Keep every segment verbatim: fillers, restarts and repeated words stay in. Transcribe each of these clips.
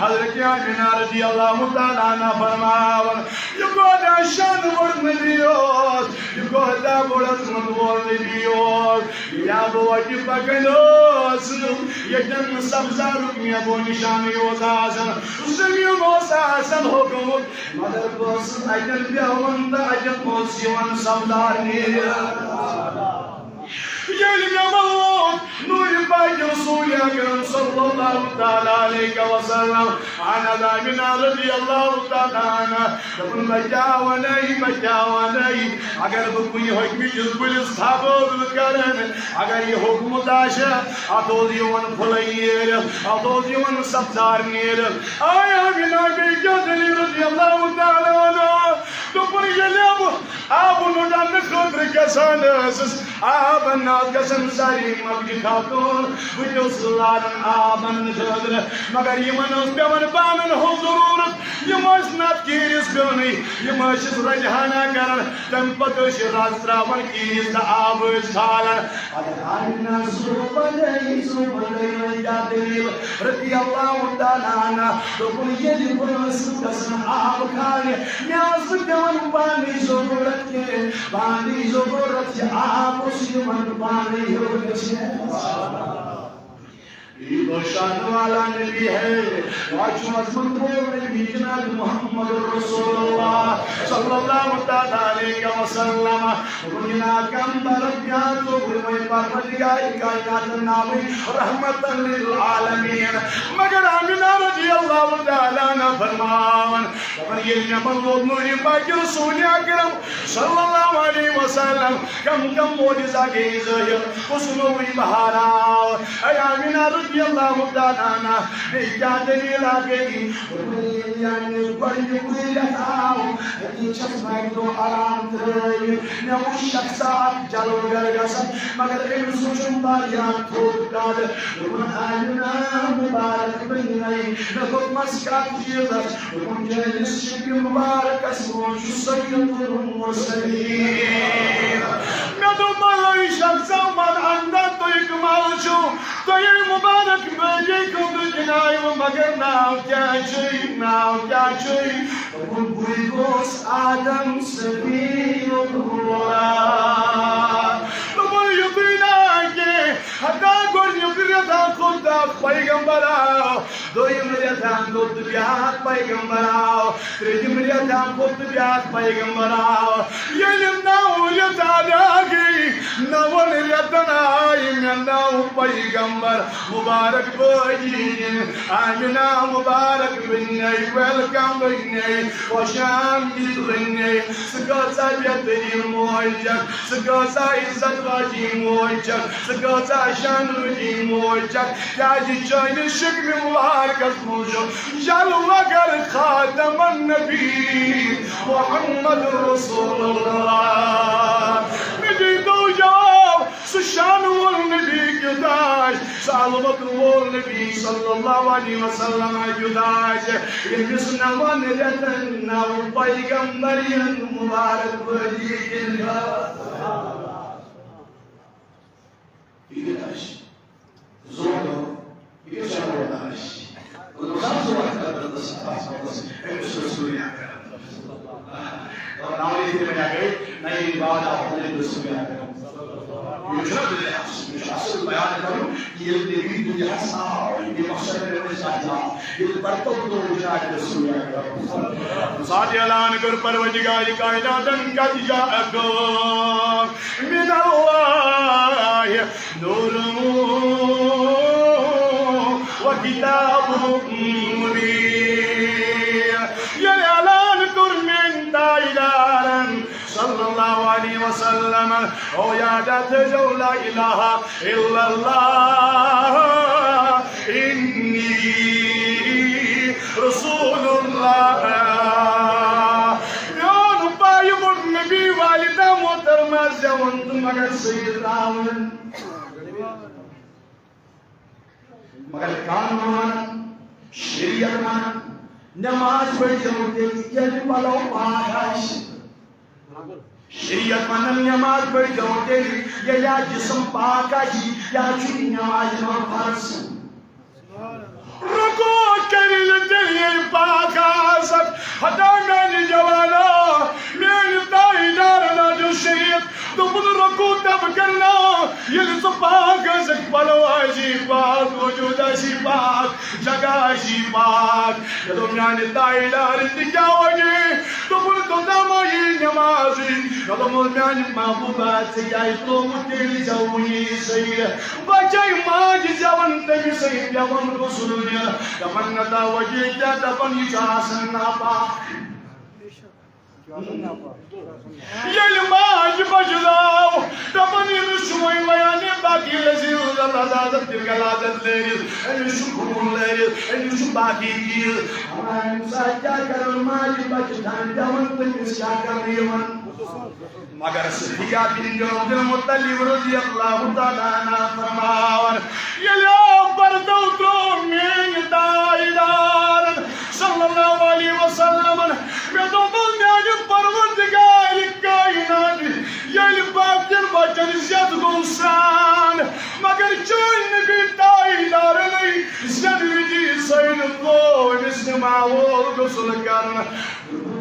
حضرت آمنہ رضی اللہ تعالیٰ عنہ فرماوان، یہِ کوتاہ شان وول نبی اوس، یہِ کوتاہ بوٚڑ عظمت وول نبی اوس۔ ییٚلہِ بہٕ وتہِ پکان اوسُس، ییٚتٮ۪ن نہٕ سبزارُک مےٚ گوٚو نشانٕے اوس آسان، زٔمیٖن اوس آسان ہوٚکھمُت، مگر بہٕ اوسُس اتٮ۪ن بیہوان تہٕ اتٮ۪ن اوس یِوان سبزار نیٖرِتھ۔ ییٚلہِ مےٚ ووت نوٗرِ پاکِ رسول اکرم صلی اللہ تعالیٰ علیہ وسلم، آمنہ رضی اللہ تعالیٰ عنہ، دوٚپُن، بچاونے، بچاونے، اگر بہٕ کُنہِ حُکمہِ کِس کُلِس تھپھ ٲسٕس کران، اگر یہِ ہوٚکھمُت آسہِ ہا، اتھ اوس یِوان پھُلے نیٖرِتھ، اتھ اوس یِوان سبزار نیٖرِتھ۔ آے آمنہ بیٚیہِ کیٛاہ دٔلیٖل رضی اللہ تعالیٰ عنہ؟ دوٚپُن، ییٚلہِ بہٕ آب نُٹنہٕ خٲطرٕ گژھان ٲسٕس، آب اننہٕ ٲس گژھان ساری مۄکجہِ خاتوٗن، بہٕ تہِ اوسُس لاران آب اننہٕ خٲطرٕ، مگر یِمن اوس پٮ۪وان پانن ہُنٛد ضروٗرت، یِم ٲسۍ نتہٕ کیٖرِس بیوٚنٕے، یِم ٲسِس رجحانہ کران، تمہِ پتہٕ ٲسۍ یہِ رز تراوان کیٖرِس تہٕ آب ٲسۍ کھالان۔ اگر آمنہ صُبحن پتہٕ یی، صُبحن گٔے وۄنۍ کیٛاہ دٔلیٖل؟ رضی اللہ تعالیٰ عنہ دوٚپُن، ییٚلہِ بہٕ ٲسٕس گژھان آب کھالنہِ، مےٚ ٲس نہٕ پٮ۪وان پانٕے ضروٗرت کینٛہہ، پانٕے ضروٗرت چھِ آب اوس یِوان پانَے ہیوٚر گٔژھِتھ۔ یہ تو شان والا نبی ہے۔ واچو عظمت وول نبی جناب محمد رسول اللہ صلی اللہ تعالیٰ علیہ وسلم۔ وٕنہِ نا کم برکیات وٕنہِ پروردگار کائنات ناوٕے رحمت للعالمین۔ مگر آمنہ رضی اللہ تعالیٰ عنہ فرماوان، دپان، ییٚلہِ مےٚ پتہٕ ووت نوٗرِ پاکِ رسول اکرم صلی اللہ علیہ وسلم، کم کم معجزہ گٔے ظٲہِر، کُس نوٚوُے بہار آو۔ اے آمنہ رضی اللہ تعالیٰ عنہ، بیٚیہِ کیٛاہ دٔلیٖلہ گٔے؟ دوٚپُن، ییٚلہِ یعنی گۄڈٕنیُکُے رٮ۪تھ آو، أتی چھَس بہٕ اَکہِ دۄہ آرام ترٛٲوِتھ۔ مےٚ وُچھ شخصا اکھ جلوٕ گر گژھان، مگر أمِس وُچھُن واریاہ تھوٚد قد۔ دوٚپُن، آمنہ مُبارک بننے، مےٚ دوٚپمَس کَتھ چیٖزَس؟ دوٚپُن، چٲنِس شِکمہِ مُبارکَس منٛز چھُ سید المرسلین۔ مےٚ دوٚپ، بَلٲے شخصا، وَن اَندا تُہۍ کَم حظ چھِو؟ تۄہہِ مُبارک بٲجی خٲطرٕ گِنٛدایو، مگر ناو کیٛاہ چھُے؟ ناو کیٛاہ چھُے؟ دوٚپُن، بٕے گوس آدم صفی اللہ۔ دوٚپُن، یُتُے نہ کینٛہہ، ہتا گۄڈٕنیُک رٮ۪تھا کھوٚت اکھ پیغمبر آو، دوٚیِم رٮ۪تھا کھوٚت بیٛاکھ پیغمبر آو، ترٛیٚیِم رٮ۪تھا کھوٚت بیٛاکھ پیغمبر آو۔ ییٚلہِ نَو رٮ۪تھ ادا گٔے، نَوَن رٮ۪تَن آیہِ مےٚ نَو پیغمبر مُبارک بٲجی دِنہٕ۔ آمنہ مُبارک بننے، ویلکم بننے، خوش آمدید بننے۔ ژٕ کۭژاہ بہتریٖن موج چھَکھ، ژٕ کۭژاہ عزت واجی موج چھَکھ، ژٕ کۭژاہ شان واجی موج چھَکھ۔ کیٛازِ چٲنِس شِکمہِ مُبارکَس منٛز چھُ جلوہ گر خاتم النبی محمد رسول اللہ۔ مےٚ دیٖتو جواب، سُہ شان وول نبی کیُتھ آسہِ، سُہ عظمت وول نبی صلی اللہ علیہ وسلم کیُتھ آسہِ، ییٚمِس نَوَن رٮ۪تَن نَو پیغمبر یِن مُبارک بٲجی دِنہٕ۔ یہِ کیٛاہ چھِ؟ زور دِیُن۔ یہِ کیٛاہ چھِ وَنان أسۍ؟ مطلب، زَن زور کَرُن، أمِس رسول اکرم۔ اور ناوٕے تہِ ؤنِتھ گٔے، نہ یہِ باد آو، نہ یہِ رسول اکرم۔ یہِ چھُنہ دُنیاہَس، یہِ چھُ اَصٕل بیان کَرُن، ییٚلہِ نبی دُنیاہَس آو، یہِ مقصد کَرِ أسۍ اَتھ آو، ییٚلہِ پَتہٕ تو جناب رسول اکرم۔ ذات اعلان کٔر پروردگار کائناتَن، قد جاءکم من اللہ نور و کتاب مبین۔ ییٚلہِ اعلان کوٚر میٲنۍ تاجدارن صلی اللہ علیہ وسلم، او یاد تھٲیزیو لا الہ الا اللہ، انی رسول اللہ۔ میون پایہِ ووٚن نبی والدہ محترمہ زٮ۪وُن تہٕ مگر سید راوُن۔ مگر قانون ونان، شریعت ونان، نماز پٔرۍزیو تیٚلہِ ییٚلہِ پلو پاک آسہِ۔ شریعت ونان، نماز پٔرۍزیو تیٚلہِ ییٚلہِ اَتھ جسم پاک آسہِ، یا چھُ نماز یِوان فرض۔ رکوع کٔرِو پاک ٲسٕکھ، پلو آسی پاک، وجود آسی پاک، جگہ آسی پاک۔ مےٚ دوٚپ، میانہِ تایہِ دارِ، تہِ کیٛاہ وجہ؟ دوٚپُن، توٚتام یی نمازٕے۔ مےٚ دوٚپمَس، میانہِ محبوبہ، ژےٚ کیٛازِ ترٛووُتھ تیٚلہِ زٮ۪وُن یی سۭتۍ؟ بچے ماجہِ زٮ۪وان تٔمِسٕے پٮ۪وان غسل دیُن۔ دپان، نہ توجہ کیٛاہ؟ دپان، یہِ چھُ آسان ناپاک۔ ییٚلہِ ماجہِ بچہِ زاو، دپان، أمِس چھُ وۄنۍ بیان باقی لذیذ غلازت تہِ غلازت لٲرِتھ، أمِس چھُ خوٗن لٲرِتھ، أمِس چھُ باقی چیٖز۔ اما اَمہِ ساتہٕ کیٛاہ کرن؟ ماجہِ بچہِ تھاوٕنۍ پٮ۪وان، تٔمِس کیٛاہ کرنہٕ یِوان؟ مگر صفیہ بنت عبد المطلب رضی اللہ تعالیٰ عنہا فرماوان، ییٚلہِ آو پردو ترٛوو میٛانہِ تاجدارن صلی اللہ علیہ وسلمن، مےٚ دوٚپ، میٛانہِ پروردگارِ کائنات، ییٚلہِ باقین بچن زیادٕ گوٚو سران، مگر چٲنۍ نبی تاجدارنٕے زینوِ دی سٲنۍ گوٚو أمِس نِماوُل غسل کرنہٕ۔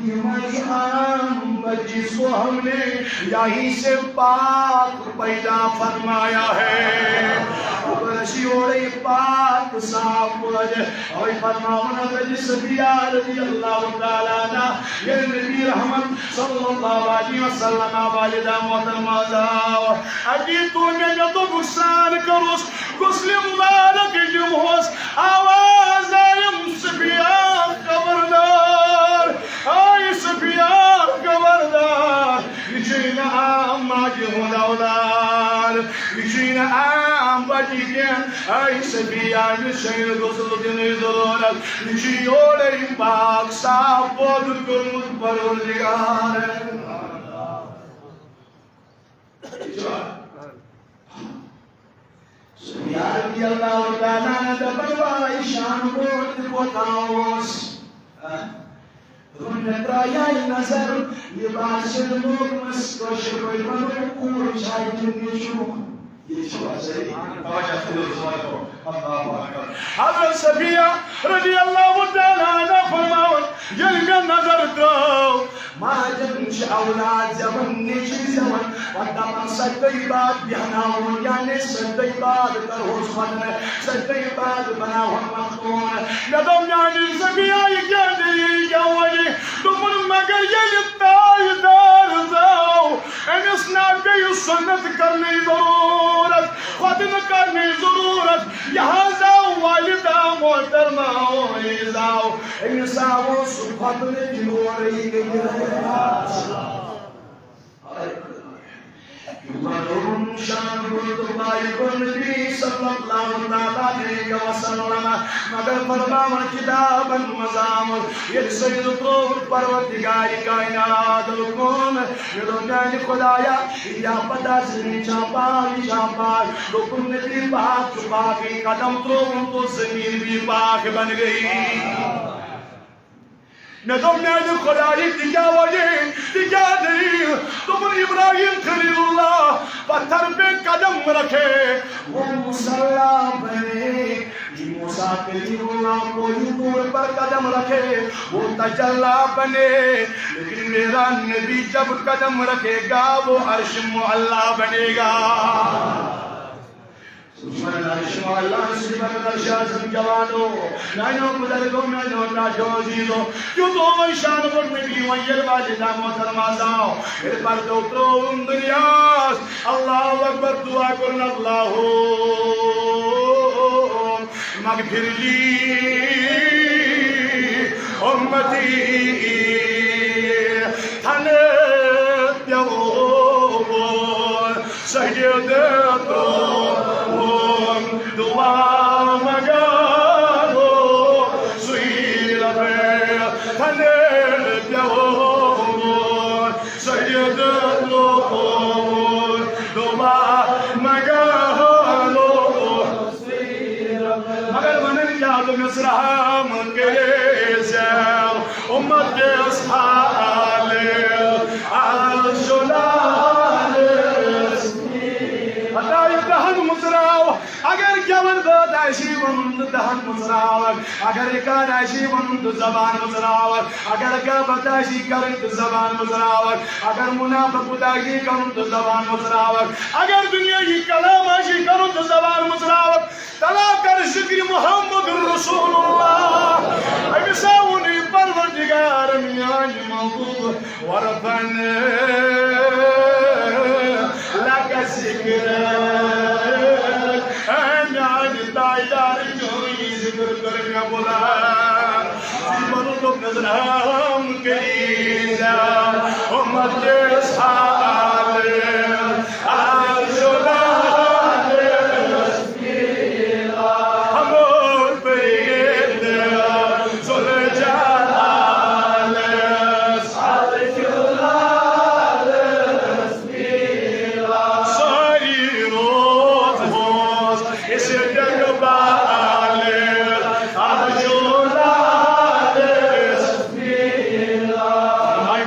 یِمَے عام بچی کو ہم نے یہیں سے پاک پیدا فرمایا ہے۔ اور اسی اوڑے پاک صاف پٲدٕ۔ اوے فرماوان حضرت صفیہ رضی اللہ تعالیٰ عنہا، ییٚلہِ نبی رحمت صلی اللہ علیہ وسلم والدہ محترمہ زاو، اتی تو مےٚ مےٚ دوٚپُکھ سران کروس، غسلِ مبارک دِمہوس، آواز آیم صفیہ خبردار۔ آے صفیہ خبردار، یہِ چھُے نہٕ عام ماجہِ ہُنٛد اولاد، یہِ چھُے نہٕ عام بچہِ کینٛہہ۔ آے صفیہ، أمِس چھَے نہٕ غسل دِنٕچ ضروٗرت، یہِ چھُ یورَے پاک صاف پٲدٕ کوٚرمُت پروردگارن۔ صفیہ رضی اللہ تعالیٰ عنہا دپان، واے شان بوٚڑ تہِ کوتاہ اوس۔ ہا؟ دوٚپُن، مےٚ ترٛایے نظر، یہِ باسیٚو لوگمس کٲشِر پٲٹھۍ ونو، کوٗر چھا کِنہٕ نیٚچوٗ؟ یہِ چھُ صحیح۔ توجہ کٔرِو، توجہ۔ اللہ اکبر۔ حضرت صفیہ رضی اللہ تعالیٰ عنہا فرماوان، ییٚلہِ مےٚ نظر ترٛٲو، ماجن چھِ اولاد زٮ۪وان، نیٚچوۍ زٮ۪وان، پتہٕ دپان، سۄ تہِ باد بیہناوُن، یعنی سۄ تہِ باد کرہوس ختنہٕ، سۄ تہِ باد بناوہون مختوٗن۔ مےٚ دوٚپ، میانہِ صفیہ، یہِ کیٛاہ دٔلیٖل، یہِ کیٛاہ وَنہِ؟ دوٚپُن، مگر ییٚلہِ تاجدار زاو، أمِس نا پیٚیہِ سُنت کرنٕچ ضروٗرت، ختنہٕ کرنٕچ ضروٗرت، یہِ حظ آو والدہ محترمہ، یہِ زاو أمِس آو سُہ ختنہٕ تہِ اورَے گٔیہِ۔ یوٗتاہ دوٚرُن شان بوٗزُن لایق نبی صلی اللہ تعالیٰ علیہ وسلم۔ مگر فرماوان کتابن منٛز آمُت، ییٚلہِ سجدٕ ترٛووُکھ پروردگار کائنات کُن، مےٚ دوٚپ، میانہِ خدایا، یہِ کیٛاہ پتہ زمین چھا پاک، یہِ چھا پاک؟ دوٚپُن، نبی پاک چھُ پاکٕے، قدم ترٛووُن تہٕ زمین بھی پاک بن گئی۔ مےٚ دوٚپ، میانہِ خۄدایہِ، تہِ کیٛاہ وجہ، تہِ کیٛاہ دٔلیٖل؟ دوٚپُن، ابراہیم خلیل اللہ پتھر پہ قدم رکھے، وہ مصلی بنے۔ موسیٰ خلیل اللہ کوہ طور پر قدم رکھے، وہ تجلی بنے، لیکن میرا نبی جب قدم رکھے گا، وہ عرش معلی بنے گا۔ سبحان اللہ، شما اللہ سبحان اللہ، شاہ سن جوانو، نانو بزرگو، نانو ناٹو عزیزو، کیوں تو وہی شان پر نبی وہی والدہ محترمہ زاو، پھر پر تو ترون دنیا، اللہ اکبر، دعا کرن، اللہ مغفر لی امتی، تھنے پیو سجدٕ ترٛووُن، دُعا منٛگان اوسُے رۄبے۔ تھنے پیوٚوُن، سجدٕ ترٛووُن، دُعا منٛگان اوسُے رۄبے۔ مگر ونان کیٛاہ، دوٚپمَس رحم کٔرِو زٮ۪و اُمت کِس حالس، از چھُ لالس۔ ہتا یہِ دہن مُژراو، اگر گٮ۪وَن بٲتھ آسی ونُن تہٕ دہن مُژراوکھ، اگر اقرار آسی ونُن تہٕ زبان مُژراوکھ، اگر غیبت آسی کرٕنۍ تہٕ زبان مُژراوکھ، اگر منافقت آسی کرُن تہٕ زبان مُژراوکھ، اگر دُنیٲہی کلام آسی کرُن تہٕ زبان مُژراوکھ، تلا کر ذکر محمد رسول اللہ۔ أمِس آو ووٚنُے پروردگار میانہِ محبوب، ورفعنا لک ذکرک۔ اے میانہِ تاجدار، چٲنی ذکر کٔر مےٚ بلند۔ ژٕ ووٚنُن دوٚپنس، رحم کٔرِو امت کِس حالس، عرش العالس۔ ہمو پرید ذوالجلالس۔ ساری روز ہوس اس ڈگبالس۔ عرش العالس۔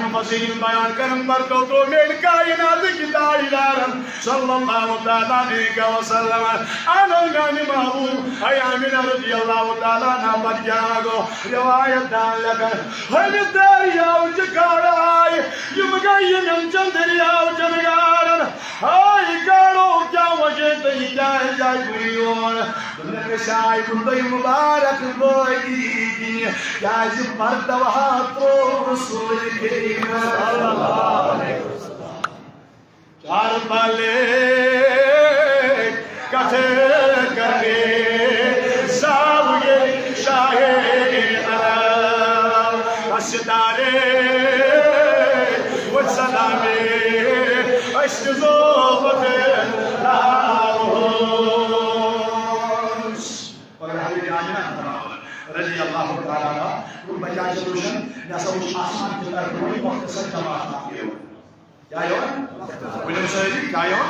مفسرین بیان کرن پر تو تو میل کائنات کی تاجدارن۔ صلی اللہ تعالیٰ علیہ وسلم۔ اہن حظ میانہِ محبوب، اے آمینہ رضی اللہ تعالیٰ عنہا، پتہٕ کیٛاہ گوٚو؟ روایت دان لیکھان، ہُمہِ دریاو چہِ گاڈٕ آیہِ، یِم گٔے یِمن چٮ۪ن دریاو چٮ۪ن گاڈن۔ ہاے گاڈو، کیٛاہ وجہ تہٕ یہِ کیٛازِ آیہِ بہٕ یور؟ دوٚپُن، أسۍ آیہِ وُنہِ تۄہہِ مُبارک بٲدی دِنہِ، کیٛازِ پردٕ ہا ترٛوو رسول کریم۔ چار پلے کتھ کرے زاویے شاہ عرب۔ بس ستارے و سلامے اشک زوبت لاہوس۔ اور حضرت آمنہ رضی اللہ تعالیٰ عنہا، ان بچہ سلوشن، نسا وچ آسمان کے طرف کوئی مختصر جماعت آتی ہے۔ کیٛاہ یِوان؟ ؤنِو سٲری، کیٛاہ یِوان؟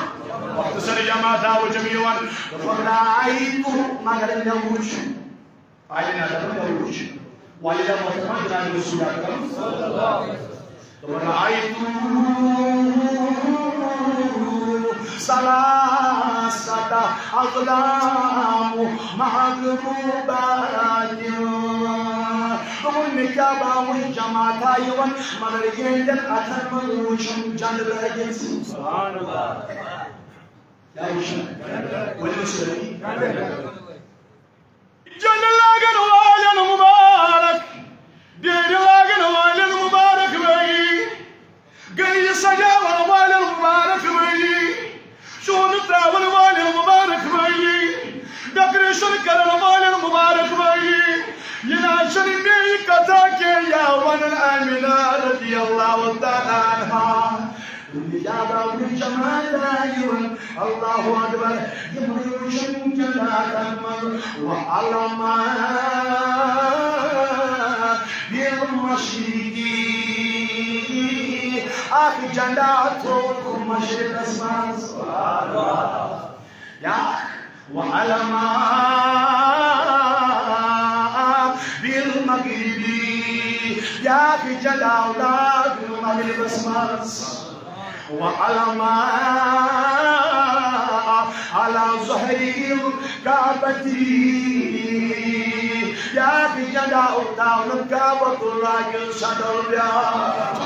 مختصر جماعت آو جمع یِوان۔ دوٚپُن، رأیت، مگر مےٚ وُچھ۔ آیہِ نظر، مےٚ وُچھ۔ والدہ محترمہ جناب رسول اکرم۔ دوٚپُن، رأیت ثلاثة أقدام مغلوبات۔ دوٚپُن، مےٚ کیٛاہ باوُن جماعت آیہِ یِوان، مگر یِہنٛدٮ۪ن اَتھن منٛز وُچھُم جنٛڈٕ لٲگِتھ۔ سبحان اللہ۔ کیٛاہ وُچھُم؟ ؤنِو سٲری۔ جنٛڈٕ لاگن والٮ۪ن مُبارک، بیٖڑِ لاگن والٮ۪ن مُبارک بٲیی، گٔیہِ سجاون والٮ۪ن مُبارک بٲیی، شوٗنہٕ ترٛاون والٮ۪ن مُبارک بٲیی، ڈیکوریشن کرن والٮ۪ن مُبارک بٲیی۔ یہِ نہ چھنہٕ میٲنۍ کتھا کینٛہہ، یا ونن آمینہ رضی اللہ تعالیٰ عنہا۔ تہٕ یہِ کیٛاہ باوُن جماعت آیہِ یِوان؟ اللہ اکبر۔ یِمن وُچھُن جماعتن منٛز، وعلم بالمشرق، اکھ جنٛڈا تھوٚوُکھ مشرقس منٛز۔ یا وعلم بالمغرب، بیاکھ جنٛڈا آو لاگنہٕ مغربس منٛز۔ وعلم على ظهر الكعبة، بیاکھ جنٛڈا آو تھاونہٕ کعبۃ اللہ کِس صدر بیاکھ۔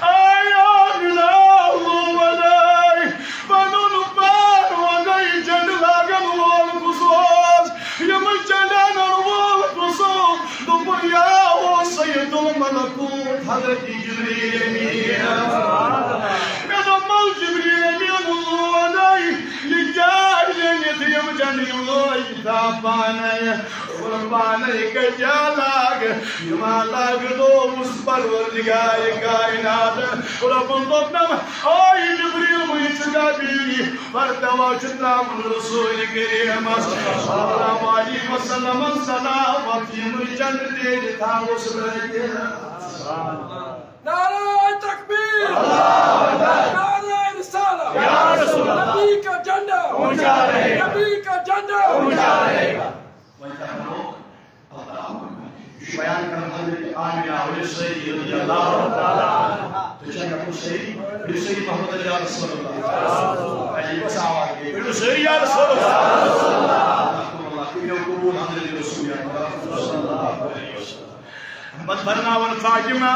آیا بلال وَنَے، پنُن پان وَنَے، جنٛڈٕ لاگن وول کُس اوس؟ یِم جنٛڈٕ اَنن وول کُس اوس؟ دوٚپُن، یا اوس سید الملکوت حضرت جبریل امین۔ مےٚ دوٚپ، مول جبریل امین وَنَے، یہِ کیٛاہ أنِتھ یِم جنٛڈٕ یِم لٲگۍ تھا پانَے؟ قربانٕے کجا لاگ، یِما لاگ دوس پروردگار کائنات۔ ربن دوٚپنم، اے جبریل، وٕنہِ چھُ کابیٖری، پردٕ چھُ ترٛاوُن رسول کریمس۔ صلی اللہ علیہ وسلم سلامت، یِم جنٛڈٕ تیٚلہِ تھاوُس لٲگِتھ۔ نعرہ تکبیر! نعرہ رسالہ! یا رسول اللہ! نبی کا جھنڈا اونچا رہے گا! نبی کا جھنڈا اونچا رہے گا! وۄنۍ کیٛاہ کرو؟ اللہ اکبر۔ یہِ چھُ بیان کران حضرت آمنہ ولد سیدی رضی اللہ تعالیٰ عنہا۔ تُہۍ چھا مےٚ کُن سٲری؟ ؤنِو سٲری محمد یا رسول اللہ۔ اَجہِ کۄس آواز گٔے؟ ؤنِو سٲری یا رسول اللہ۔ قبول حضرت رسول اکرم صلی اللہ علیہ وسلم۔ پتہٕ فرماوان فاطمہ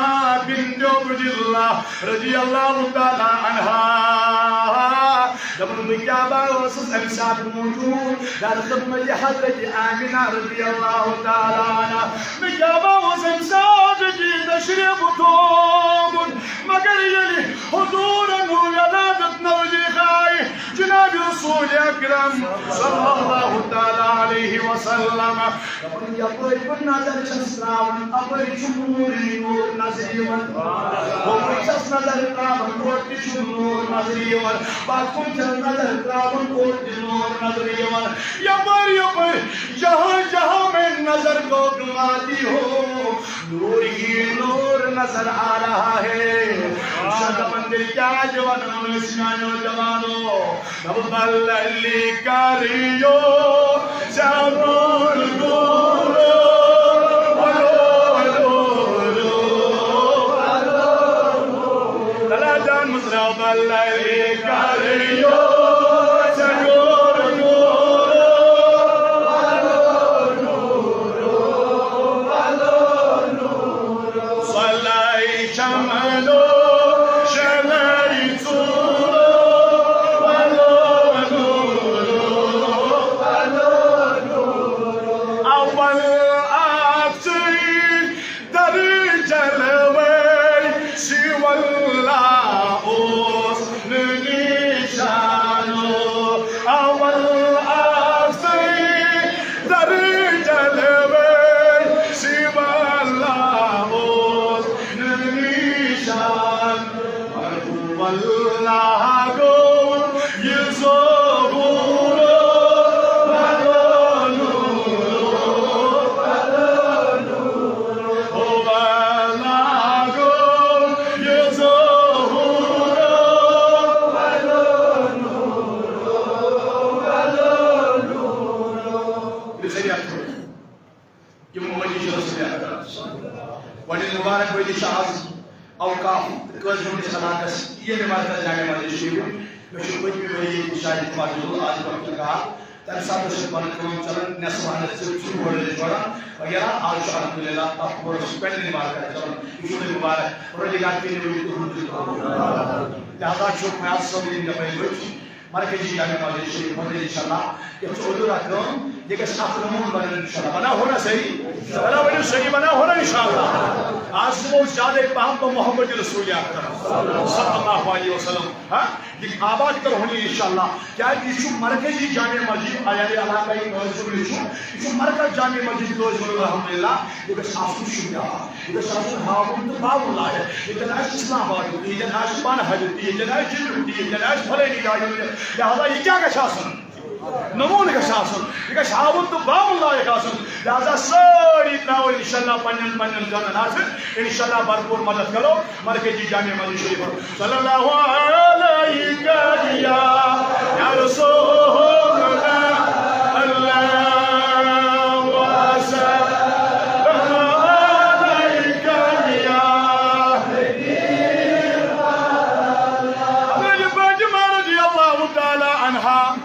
بنت عبداللہ رضی اللہ تعالیٰ عنہا، دپان، بہٕ کیٛاہ با ٲسٕس اَمہِ ساتہٕ موجود در خدمت حضرت آمنہ رضی اللہ تعالیٰ عنہا۔ بہٕ کیٛاہ با اوسُس اَمہِ ساتہٕ أتی تشریف تھومُت، مگر ییٚلہِ حضوٗرن ہُنٛد ولادت نزدیٖک آیہِ، جناب رسول اکرم صلی اللہ تعالیٰ علیہ وسلم۔ دپان، یپٲرۍ بہٕ نظر چھَس تراوان، اپٲرۍ چھُ نوٗرٕے نوٗر نظرِ یِوان۔ ہُپٲرۍ چھَس نظر تراوان، اورٕ تہِ چھُ نوٗر نظرِ یِوان۔ پتہٕ کُن چھَس نظر تراوان، اورٕ تہِ نوٗر نظرِ یِوان۔ یپٲرۍ یپٲرۍ جہاں جہاں میں نظر کو گھماتی ہو، نور ہی نور نظر آ رہا ہے۔ شاہ دپان، تیٚلہِ کیٛازِ وَنان أسۍ میٛانیو جوانو؟ دَپان، بللی کریو سیابون گورو، ولو، ولو، ولو، ولو۔ تلا جان مصرا بللی کریو سیابون گورو، ولو، ولو، ولو۔ سۄلے چمنو شنائی ژوٗرو، ولو نوٗرو، ولو نوٗرو۔ اول اکھ ژٕے درٕج جلوے، سواللہ اوس نہٕ نشانو۔ اول اکھ ژٕے درٕج جلوے، سواللہ اوس نہٕ نشان۔ مگر ہو اللہ گوٚو یہِ ظہوٗر، ولو نوٗر، ولو نوٗر۔ ہو اللہ گوٚو یہِ ظہوٗر، ولو نوٗر، ولو نوٗر۔ یہِ سٲری اَتھٕ۔ یِم مٔنٛزی چھِ رسول اکرم۔ گۄڈٕ مُبارک بٲدی چھِ آز اوقاف تہٕ قٲضی ہٕنٛدِس علاقس ییٚمہِ مرکز جامع مسجد شریٖف۔ مےٚ چھُ پٔتمہِ ؤری ییٚتہِ شاید فاضل آز برونٛہہ کال۔ تَمہِ ساتہٕ ٲسٕکھ پنٕنۍ کٲم چلان، نٮ۪صف اَنٛدَس ژٕ ژٕ گۄڈٕ ٲسۍ پَران وغیرہ۔ آز چھُ الحمدللہ تَتھ پورَس پٮ۪ٹھ مُبارک چلان۔ یہِ چھُ تۄہہِ مُبارک۔ پروردگار کٔرِنو یہِ تُہُنٛد تہِ قبوٗل۔ لہذا چھُ فیاض صٲب یِم مےٚ بٔچھِ۔ مرکزی جامع مسجد شریٖف منٛز انشاءاللہ۔ یتھ چھُ اورٕ یورٕ اکھ کٲم، یہِ گژھِ اکھ نموٗنہٕ بنُن انشاءاللہ۔ بناوہو نا صحیح؟ بناو ؤنِو صحیح، بناوہو نا انشاءاللہ۔ آز دِمو زیادَے پہم بہٕ محبت رسول اکرم صلی اللہ علیہ وسلم۔ ہاں؟ یہِ آباد کرہون یہِ انشاءاللہ۔ کیٛازِ یہِ چھُ مرکزی جامع مسجد، عیالِ علاقہ یہِ نٲظِم یہِ چھُ، یہِ چھُ مرکز جامع مسجد نٲظِم الحمدللہ۔ یہِ گژھِ آسُن شُپیان۔ ییٚتٮ۪ن آسہِ ہاوُن تہٕ باوُن لایق۔ ییٚتٮ۪ن آسہِ اسلام آباد تہِ، ییٚتٮ۪ن آسہِ بانہال تہِ، ییٚتٮ۪ن آسہِ جِنٛد تہِ، ییٚتٮ۪ن آسہِ فلٲنی جایہِ تہِ۔ لہذا یہِ کیٛاہ گژھِ آسُن؟ نموٗنہٕ گژھِ آسُن۔ یہِ گژھِ ہاوُن تہٕ باوُن لایق آسُن۔ لہذا سٲری ترٛاوو انشاءاللہ پنٛنٮ۪ن پنٛنٮ۪ن گرن آسہِ۔ انشاءاللہ بھرپوٗر مدد کرو مرکزی جامع مسجد شریٖفس۔ صلی اللہ علیک یا، یا رسول اللہ، اللہ وسلم علیک یا۔ حضرت فاطمہ رضی اللہ تعالیٰ عنہا،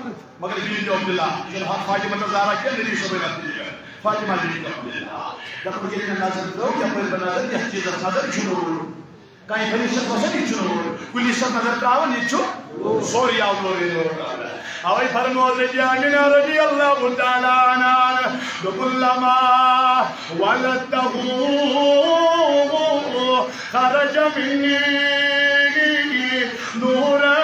مگر بنت عبداللہ، یہِ چھُنہٕ فاطمہ الزہرا کینٛہہ، نبی صٲبٕنۍ اکھ بیٚنہِ، فاطمہ بنت عبداللہ۔ دَپان، ییٚلہِ مےٚ نظر ترٲو، یَپٲرۍ بہٕ نظر، یَتھ چیٖزَس نظر، یہِ چھُ نوٗر۔ کانٛہہ یہِ فرشتہٕ چھُ آسان، یہِ چھُ نوٗر۔ کُلِس چھَس نظر ترٛاوان، یہِ چھُ سورُے آو نوٗرٕے نوٗر۔ اَوَے فرموو حضرت آمنہ رضی اللہ تعالیٰ عنہا، دوٚپُن، لما ولدته خرج مني نورا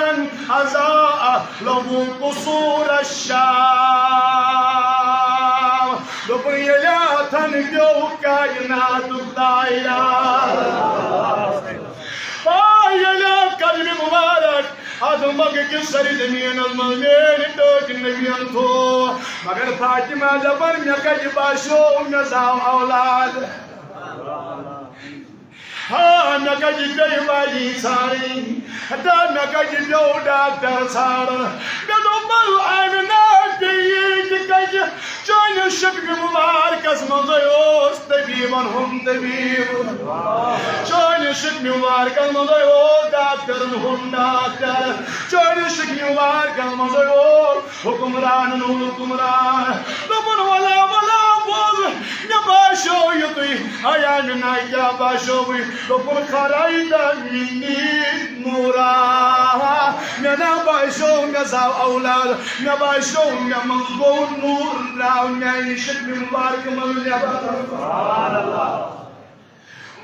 أضاء له قصور الشام۔ دوٚپُن، ییٚلہِ اَتھن پیوٚو کائناتُک تاجدار۔ آ، ییٚلہِ قدمِ مُبارک اَتھ مکہٕ کِس سرِ زٔمیٖنَس منٛز میٛٲنۍ ٹٲٹھۍ نبیَن تھوو۔ مگر فاطمہ دَپان، مےٚ کَتہِ باسیو، مےٚ زاو اولاد۔ ہاں، مےٚ کَتہِ پیٚیہِ واجی ژھانٛڈٕنۍ؟ ہتا، مےٚ کَتہِ پیوٚو ڈاکٹر ژھانٛڈُن؟ مےٚ دوٚپ، بل آمنہ، بیٚیہِ تہِ کَتہِ؟ چٲنِس شکمہِ مبارکس منٛزے اوس طبیبن ہُنٛد طبیب۔ چٲنِس شکمہِ مبارکس منٛزے اوس ڈاکٹرن ہُنٛد ڈاکٹر۔ چٲنِس شکمہِ مبارکس منٛزے اوس حکمرانن ہُنٛد حکمران۔ دوٚپُن، ولا، ولا، بوز، مےٚ باسیو یُتُے۔ اے آمنہ، کیٛاہ باسیووُے؟ دوٚپُن، خرجت منی نورا۔ مےٚ نا باسیو، مےٚ زاو اولاد۔ مےٚ باسیو، مےٚ منٛز گوٚو نوٗر درٛاو میانہِ شکمہِ مبارکہٕ منٛز نٮ۪بر۔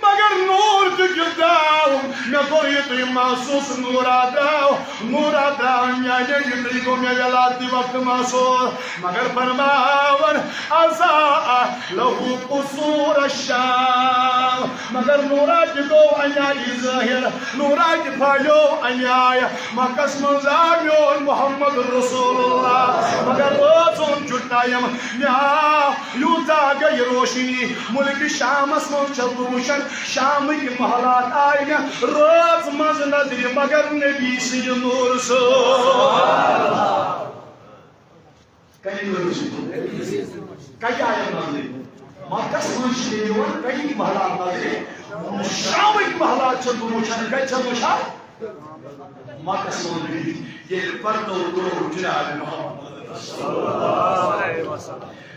مگر نوٗر تہِ کیُتھ درٛاو، مےٚ کوٚر یہِ تُہۍ محسوٗس، نوٗرا درٛاو، نوٗرا درٛاو میانہِ، یہِ تُہۍ گوٚو مےٚ ولادتی وقتہٕ محسوٗس۔ مگر فرماوان، اضاء لہ قصور الشام۔ مگر نوٗرا تہِ گوٚو اَمہِ آیہِ ظٲہِر، نوٗرا تہِ پھٲلیو اَمہِ آیہِ۔ مکس منٛز آو میون محمد رسول اللہ، مگر روزُن چھُ ٹایم۔ مےٚ آو یوٗتاہ گٔے روشنی، مُلکہِ شامس منٛز چھَس بہٕ وٕچھان، شامٕکۍ محلات آے مےٚ رٲژ منٛز نظرِ، مگر نبی سٕنٛدِ نوٗرٕ سۭتۍ۔ کَمہِ نوٗرٕ سۭتۍ؟ کَتہِ آیَم نظرِ؟ مکس منٛز چھِ مےٚ یِوان کَمِکۍ محلات نظرِ؟ شامٕکۍ محلات چھَس بہٕ وٕچھان، کَتہِ چھَس وٕچھان؟ مکس منٛز بِہِتھ ییٚلہِ پردو تروو جناب محمد۔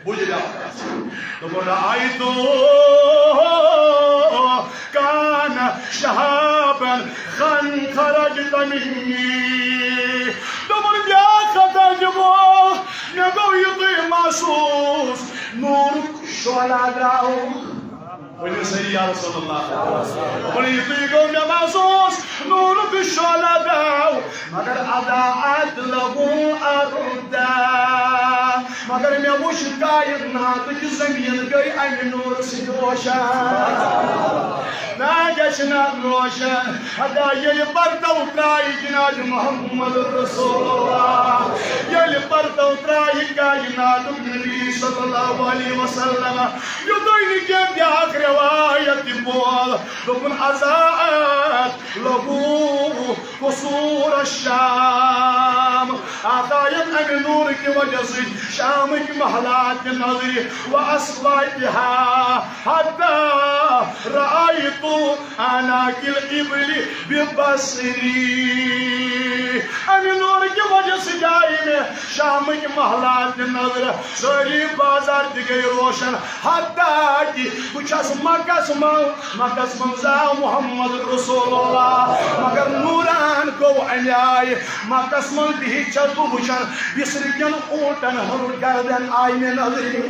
بوٗزِو بیٛاکھ کتھ۔ دوٚپُن، رأیت کان شہابا قد خرجت منی۔ دوٚپُن، بیٛاکھ کتھ حظ چھِ بول، مےٚ گوٚو یُتُے محسوٗس، نوٗرُک شعلہ درٛاو۔ ؤنِو سٲری، یا رسول اللہ۔ دوٚپُن، یُتُے گوٚو مےٚ محسوٗس، نوٗرُک شعلہ درٛاو، مگر اضاءت لہ الارض۔ مگر مےٚ وُچھ کائناتٕچ زمین گٔے اَمہِ نوٗرٕ سۭتۍ روشن۔ نہ، گژھِ نہ روشن۔ حتیٰ ییٚلہِ پردو ترٛایہِ جناب محمد رسول اللہ، ییٚلہِ پردو ترٛایہِ کائناتُک نبی صلی اللہ علیہ وسلم، یوٚتُے نہٕ کینٛہہ، بیٛاکھ روایت تہِ بول، دوٚپُن، اضاءت لہ قصور الشام۔ آقایَن اَمہِ نوٗرٕ کہِ وجہ سۭتۍ شامٕکۍ محلات تہِ نظرِ، واسواقها، حتی رأیت اعناق الابل ببصری۔ اَمہِ نوٗرٕ کہِ وجہ سۭتۍ آیہِ مےٚ شامٕکۍ محلات تہِ نظرِ، سٲری بازار تہِ گٔے روشن۔ حتیٰ کہِ بہٕ چھَس مکس منٛز، مکس منٛز آو محمد رسول اللہ، مگر نوٗران گوٚو اَمہِ آیہِ۔ مکس منٛز بِہِتھ چھَس بہٕ وٕچھان، بصرٕ کٮ۪ن اوٗنٹن ہُنٛد گردن آیہِ مےٚ نظرِ۔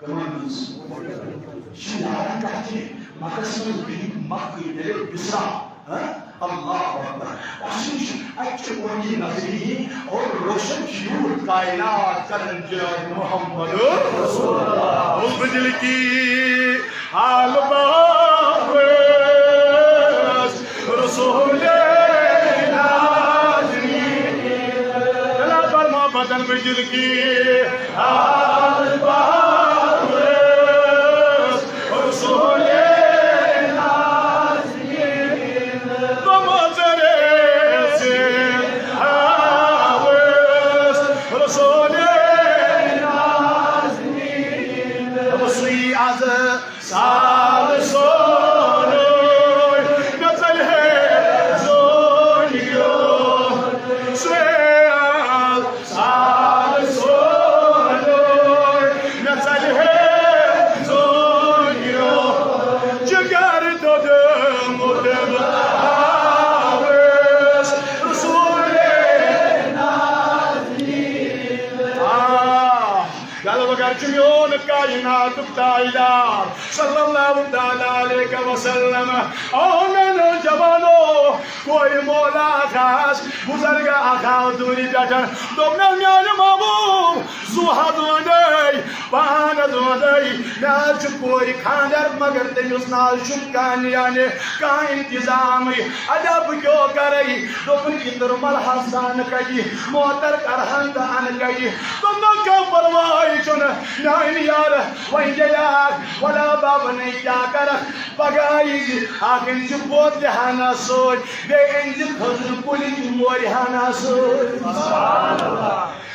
کٕمن ہٕنٛز؟ یہِ چھِ یاد کتھ کہِ مکس منٛز بِہِتھ مکہٕ ییٚلہِ بصرا، ہاں؟ اللہ اکبر۔ اَسہِ چھِ اَتہِ چھِ وۄنۍ نظری اور روشن چھِ یوٗت کائنات کران جناب محمد رسول اللہ۔ بجل کی حال بہار رسول نازنین۔ اللہ پر محبت بجل کی حال بہار رسول نازنین۔ تو مزرے سے حافظ رسول نازنین۔ وسوی از سال سونوی نزل ہے زونیو۔ سوی از سال سونوی نزل ہے زونیو۔ جگر دودم دم حافظ رسول نازنین۔ آہ، غلبہٕ گر چھُ میون کائناتُک تاجدار۔ صلی اللہ تعالیٰ علیہ وسلم۔ او میانیو جوانو، کورِ مولا اکھ آس، بزرگا اکھ آو دوٗرِ پٮ۪ٹھ۔ دوٚپنس، میانہِ محبوب، زُو حظ وۄندے، پان حظ وۄندے، مےٚ حظ چھُ کورِ خاندر، مگر تٔمِس نہ حظ چھُم کانٛہہ، یعنی کانٛہہ انتظامٕے۔ ادا بہٕ کیٛاہ کرے؟ دوٚپُن، یہِ تُرمل حظ انہٕ کتہِ، موتر کرہن تہٕ انہٕ کتہِ۔ دوٚپنس، کانٛہہ پرواے چھُنہٕ، میانہِ یارٕ، وۄنۍ گٔیاکھ، ولا بابا نے کیٛاہ کرکھ، پگاہ ییٖزِ، اکھ أنۍ زِ پوتہِ ہنا سۭتۍ، بیٚیہِ أنۍ زِ کھٔزرٕ کُلِچ مورِ ہنا سۭتۍ۔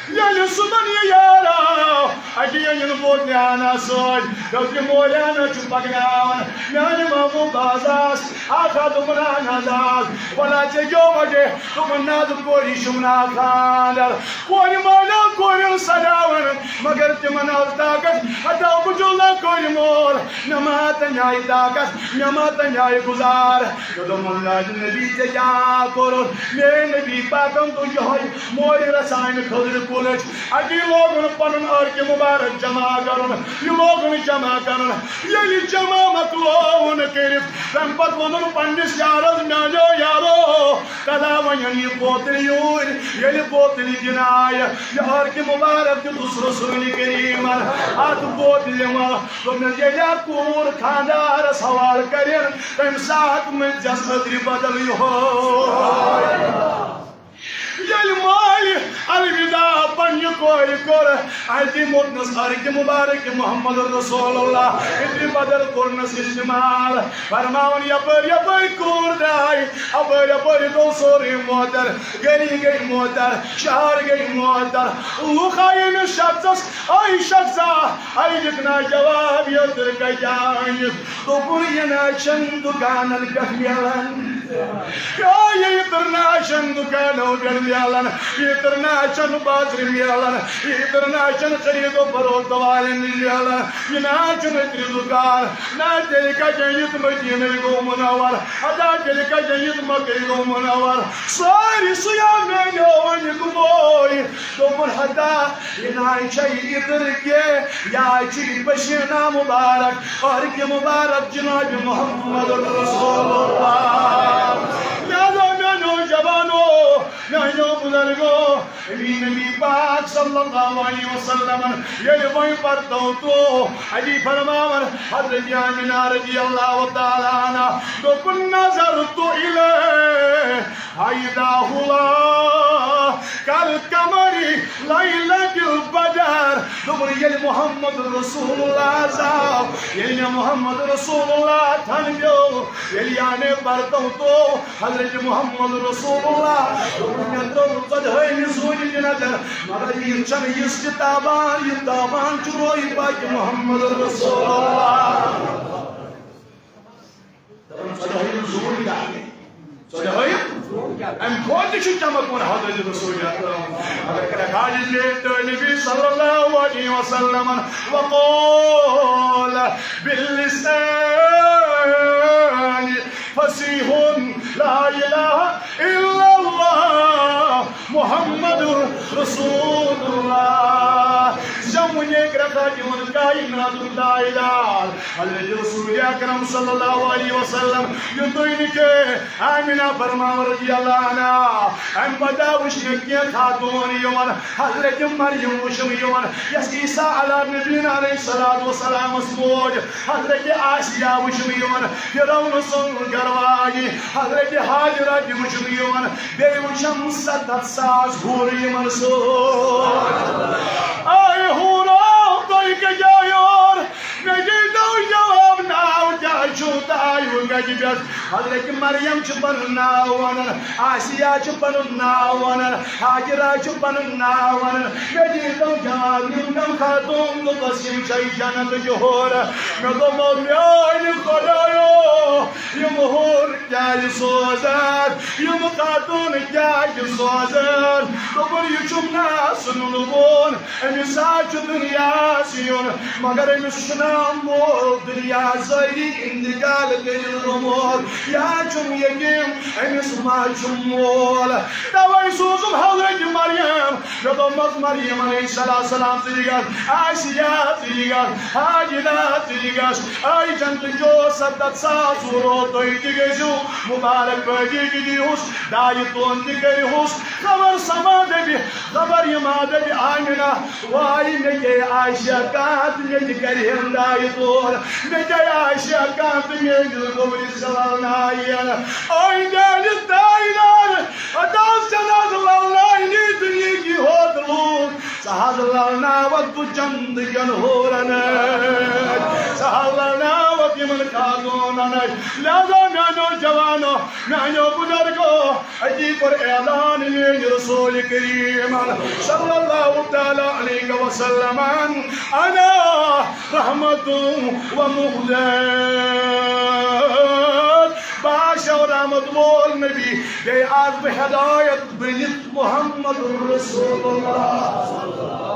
ییٚلہِ صُبحن یہِ یار آو، اَتہِ أنِن بوتلہِ ہنا سۭتۍ۔ دوٚپُن، "مولانا چھُ پَکناوان، میٛانہِ ماموٗ بازاس اَکھ ہَتھ دوٚپُن، اَہَن حظ آز، وَلا ژےٚ کیٛاہ وجہ؟" دوٚپُن، "نہ حظ، کورِ چھُم نہ خانٛدر، کورِ مٲلۍ کورٮ۪ن سَجاوان، مگر تِمن حظ طاقت، ہتا بہٕ چھُس نہ کورِ مول، مےٚ ما تَمہِ آیہِ طاقت، مےٚ ما تَمہِ آیہِ گُزار؟" دوٚپُن، "میٛانہِ نبی ژےٚ کیٛاہ کوٚرُتھ؟ میٛٲنۍ نبی پاکن دوٚپ یِہوٚے مورِ رَژھا اَمہِ خٔزٕرِ کُلٕچ۔" اَتی لوگُن پَنُن عرقہِ مُبارک جمع کَرُن۔ یہِ لوگُن جمع کَرُن۔ ییٚلہِ جمع مۄکلووُن کٔرِتھ، تَمہِ پَتہٕ ووٚنُن پنٛنِس یارَس، "میٛانیو یارو، کَلا وۄنۍ اَن یہِ بوتل یوٗرۍ۔" ییٚلہِ بوتل دِنہٕ آیہِ، یہِ عرقہِ مُبارک دیُتُس رسول کریٖمَن اَتھ بوتلہِ منٛز۔ دوٚپنَس، "ییٚلہِ اَکھ کوٗر خانٛدارَس حوالہٕ کَرن، تَمہِ ساتہٕ مٔتھۍ زٮ۪س أدرِ بدل یِہوٚے۔" ییٚلہِ مٲلۍ الوداع پننہِ کورِ کوٚر، اَتہِ موٚتنَس عرقہِ مُبارک محمد رسول اللہ، أدرِ بدل کوٚرنَس استعمال۔ فرماوان، یپٲرۍ یپٲرۍ کوٗر درٛاے، اپٲرۍ اپٲرۍ گوٚو سورُے معطر، گلی گٔے معطر، شہر گٔے معطر۔ لُکھ آیہِ أمِس شخصس، "اے شخصا، اے دِکھ نا جواب، یہِ أدٕر کتہِ آیہِ؟" دوٚپُن، "یہِ نا چھَنہٕ دُکانن پٮ۪ٹھ میلان۔ یا یہِ أدٕر نا چھَنہٕ دُکانو پٮ۪ٹھ میلان، یہِ أدٕر نا چھَنہٕ بازرٕ میلان، یہِ أدٕر نا چھَنہٕ خرید و فروخت والٮ۪ن نِش میلان، یہِ نا چھُنہٕ أدرِ دُکان۔ نہ تیٚلہِ کَتٮ۪ن یُتھ مدیٖنَے گوٚو منور، ادا تیٚلہِ کَتٮ۪ن یُتھ مکے گوٚو منور؟" سٲری سُہ یا میلیو وۄنۍ گوٚمُے۔ دوٚپُن، ہتا، یہِ نہ چھےٚ یہِ أدٕر کینٛہہ، یہِ چھُ یہِ پسیٖنہ مُبارک، عرقِ مُبارک جناب محمد رسول اللہ۔ لہذا میانیو جوانو، میانیو بزرگو، نبی، نبی پاک صلی اللہ علیہ وسلم ییٚلہِ وۄنۍ پرتو تو، علی فرماوان، حضرت آمنہ رضی اللہ تعالیٰ عنہ، دوٚپُن، نظرت الیہ فإذا هو كالقمر ليلة البدر۔ دوٚپُن، ییٚلہِ محمد رسول اللہ زاو، ییٚلہِ مےٚ محمد رسول اللہ تھن پیوٚو، ییٚلہِ یعنی پرتو تو حضرت محمد رسول اللہ، دوٚپُن، مےٚ ترٲو ژۄدہٲیمہِ زوٗنہِ تہِ نظر، مگر یہِ چھَنہٕ یِژھ تہِ تابان، یہِ تابان چھُ روے پاکہِ محمد رسول اللہ۔ دَپان، ژۄدہٲیِم زوٗن کیٛاہ؟ ژۄدہٲیِم؟ اَمہِ کھۄتہٕ تہِ چھُ چمکوُن حضرت رسول اکرم۔ مگر کَرَکھ حاجی میٛٲنۍ طٲلبِ صلی اللہ علیہ وسلمن وقول باللسان فصیح لا الہ الا اللہ محمد رسول اللہ۔ زمُنہِ گرٛٮ۪کھا دِوان کائناتُک تاجدار حضرت رسول اکرم صلی اللہ علیہ وسلم، یُتُے نہٕ کینٛہہ، آمنہ فرماوان رضی اللہ عنہا، اَمہِ پتہٕ وٕچھ مےٚ کینٛہہ خاتوٗن یِوان، حضرت مریم وٕچھم یِوان، یۄس عیسیٰ علیٰ نبینا علیہ الصلوۃ والسلامس موج، حضرت آسیہ وٕچھم یِوان، فرعون سٕنٛز گرواجی، حضرت ہاجرہ تہِ وٕچھم یِوان، بیٚیہِ وٕچھم ستتھ ساس حورٕ یِمن سۭتۍ۔ اے حورو، تُہۍ کتہِ آیور؟ مےٚ دیٖتو جواب، ناو کیٛاہ چھُو تۄہہِ؟ کتہِ پٮ۪ٹھ؟ حضرت مریم چھِ پنُن ناو ونان، آسیہ چھِ پنُن ناو ونان، ہاجرہ چھِ پنُن ناو ونان۔ مےٚ دیٖتو جواب، یِم کم خاتوٗن؟ دوٚپس، یِم چھے جنتٕچ حورٕ۔ مےٚ دوٚپمو، میٛانہِ خۄدایو، یِم حورٕ کیٛازِ سوزان؟ یِم خاتوٗن کیٛازِ سوزان؟ دوٚپُن، یہِ چھُم نہٕ آسُن ووٚنمُت۔ أمِس ہا چھُ دُنیاہَس یُن، مگر أمِس چھُنہٕ مول دُنیا ظٲہری انتقال کٔرِتھ گوٚمُت۔ یا چھُم یقیٖن، أمِس ما چھُ مول۔ تَوَے سوٗزُم حضرت مریم۔ مےٚ دوٚپمَس، مریم علیہ السلام، ژٕ تہِ گژھ، آسیہ، ژٕ تہِ گژھ، ہاجرہ، ژٕ تہِ گژھ۔ اے جنتٕچو ستتھ ساس حورو، تُہۍ تہِ گٔژھِو، مُبارک بٲجی تہِ دیٖہُس، دایہِ تون تہِ کٔرِہُس۔ خبر سما دَپہِ، خبر یہِ ما دَپہِ آمنہ، واے مےٚ گٔے آسیہ کانٛہہ تہٕ مےٚ تہِ کَرِہن دایہِ تون۔ مےٚ گٔے آسیہ کانٛہہ تہٕ میٛٲنِس گوٚبرِس زلناوین۔ اے میٛانہِ تاجدار، ہتا ژےٚ نہ حظ لَلناونی دُنیہٕکی ہوت لوٗکھ، ژٕ حظ لَلناوَکھ بہٕ جنتہٕ کٮ۪ن حورن۔ ژٕ حظ لَلناوَکھ خاتون انن۔ لہذا میانیو جوانو، میانیو بزرگو، اتی پر اعلان میانہِ رسول کریم صلی اللہ تعالی علیہ وسلم، انا رحمت و مہدت۔ بہٕ ہا چھُسو رحمت وول نبی، بیٚیہِ آس بہٕ ہدایت بٔنِتھ محمد رسول اللہ۔